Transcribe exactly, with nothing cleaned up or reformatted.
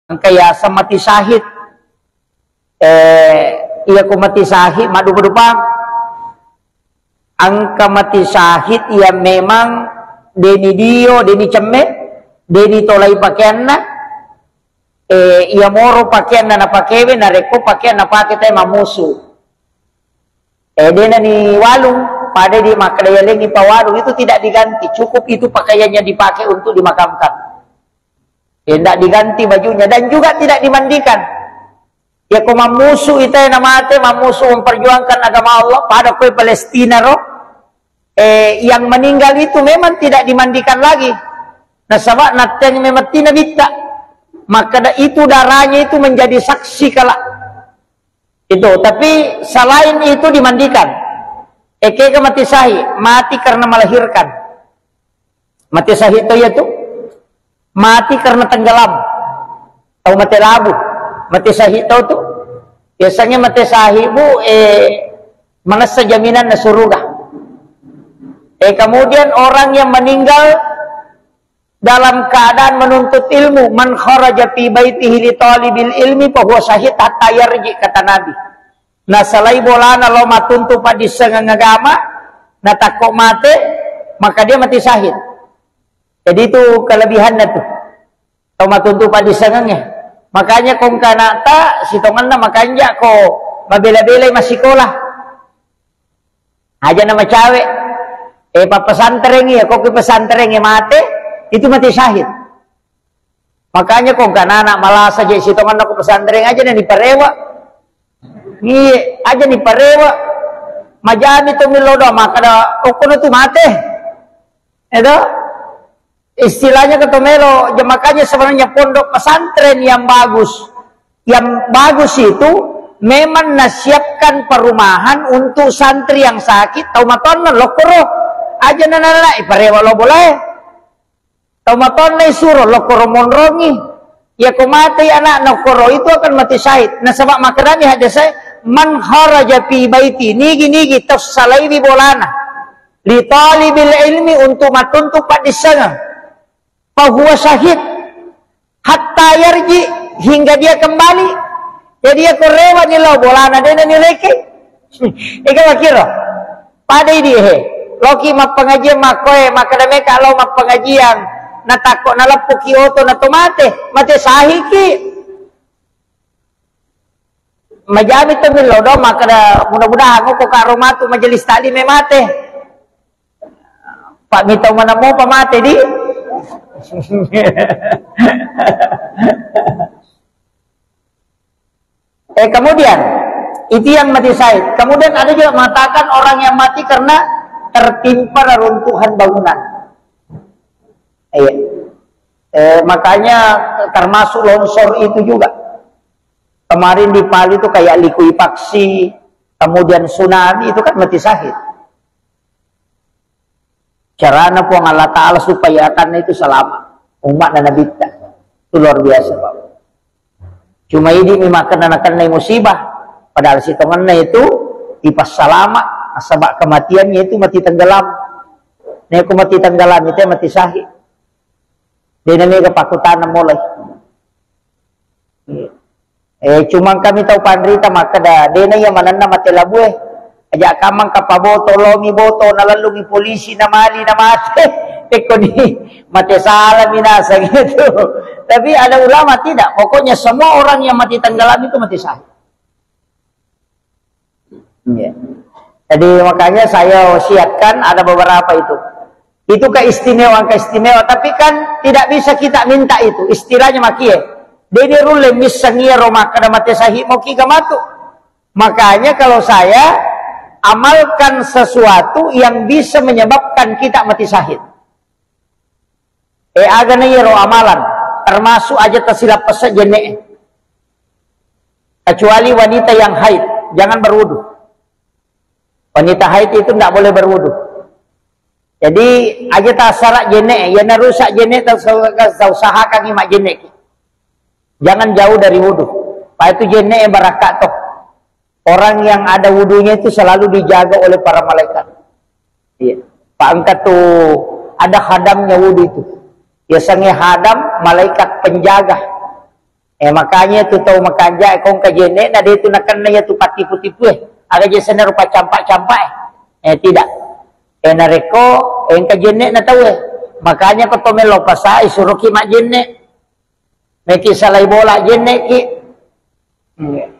Engka yaseng mati syahid. Eh, iya ko mati syahid, maddupa-dupang. Engka mati syahid yang memang deni dio, deni cemme, deni tolai pakaianna, eh, iya moro pakaianna napakewe, narekko pakaian napake te mamusu. Eh, dena ni walung, pada di makkeda yalengi pawalung, itu tidak diganti, cukup itu pakaiannya dipakai untuk dimakamkan. Ya, ndak diganti bajunya dan juga tidak dimandikan. Ya, ko mammusu ita yang mate, mammusu memperjuangkan agama Allah, pada kue Palestina ro, eh, yang meninggal itu memang tidak dimandikan lagi. Nasaba natteng memettina bitta. Maka da-, itu darahnya itu menjadi saksi kala itu. Tapi selain itu dimandikan. Ekega mati syahid, mati karena melahirkan. Mati syahid to iya tu. Mati karena tenggelam. Tau mati labu. Mati syahid tau tu. Biasanya mati syahid, Bu, eh, manessa jaminan na suruga. Eh, kemudian orang yang meninggal dalam keadaan menuntut ilmu, "Man kharaja fi baitihi li talibil ilmi fahuwa syahid hatta yarji," kata Nabi. Nasalai bolana lao matuntu paddissengeng agama, natakko mate, maka dia mati syahid. Jadi itu kelebihannya tuh. Tau matuntu paddissengeng ya. Makanya kongkanata sitongenna makanja ko mabela-belai massikola. Aja na macawe. Eh, pappesantreng iya, ko ki pesantrengnge mate, itu mati syahid. Makanya ko engka anak malasa je sitongenna ko pesantren aja na niparewa. Iye, aja niparewa. Majami to millo do, makkeda okkono tu mate. Edo? Istilahnya ketomelo, makanya sebenarnya pondok pesantren yang bagus, yang bagus itu memang nasiapkan perumahan untuk santri yang sakit, tau matonna lokkoro, aja nana iparewa lo bolae, tau matonna isuro lokkoro monrongi, ya ko mati anak nokkoro itu akan mati syahid. Nasaba makkedani hadis saya, "Man kharaja fi baiti," nigi-nigi tau salaiwi bolana, "li talibil ilmi," untuk matuntu paddissengeng, "fahuwa syahid hatta yarji," hingga dia kembali. Jadi ya ko rewa ni lao bolana dena ni reke. Ega wakiro. Pada idi he. Loki mappengajian makkoe, makkeda meka lao mappengajian. Natakko naleppuki oto na to mate. Mate sahiki. Majami to millo do, makkeda mudah-mudahan ko karo matu majelis taklim e mate. Pak mitau mana mau pamate di. Eh, kemudian itu yang mati syahid. Kemudian ada juga mengatakan orang yang mati karena tertimpa reruntuhan bangunan. Iya. Eh, makanya termasuk longsor itu juga. Kemarin di Palu itu kayak likuifaksi, kemudian tsunami, itu kan mati syahid. Carana Puang Allah Ta'ala supaya atanna itu selamat. Umatna Nabitta. Itu luar biasa, Pak. Cuma idi mi makkena-, nakennai musibah. Padahal sitongenna itu ipassalama, nasaba kematiannya itu mati tenggelam. Nah, ku mati tenggelam itu mati syahid. Dena mega pakkutana mulai. Eh, cuma kami tau panrita makkeda, dena iya manenna mate labue. Aja kamang kapaboto, lomi boto, nalellungi polisi, namali, namate. Tekkoni mate salami naseng itu. Tapi ada ulama tidak. Pokoknya semua orang yang mati tenggelam itu mati syahid. Iya. Jadi makanya saya wasiatkan ada beberapa itu. Itu keistimewaan-keistimewaan, tapi kan tidak bisa kita minta itu. Istilahnya makie. Deni rulle misseng iya ro makkeda mate syahid mo kiga matu. Makanya kalau saya amalkan sesuatu yang bisa menyebabkan kita mati syahid. Eh, aga na iyaro amalan, termasuk aja tasilappesse jenne'e. Kecuali wanita yang haid, jangan berwudu. Wanita haid itu ndak boleh berwudu. Jadi, aja tasara jenne'e, yana rusak jenne'e, tau, tau usahakan ima jenne'e. Jangan jauh dari wudu. Pak itu jenne'e barakka to. Orang yang ada wudunya itu selalu dijaga oleh para malaikat. Iya. Pak engka tu ada khadamnya wudu itu. Biasanya khadam malaikat penjaga. Eh, makanya tu tau makanja, eh, kong kajenne'na de tu nakenna ya tu patipu-tipu, eh. Aga je senna rupa campak-campak, eh. Eh, tidak. Eh, narekko, eh, engka jenne'na tau, eh. Makanya ko to melo pasa, eh, suruh ki majenne. Meki salai bola jenne ki. Hmm.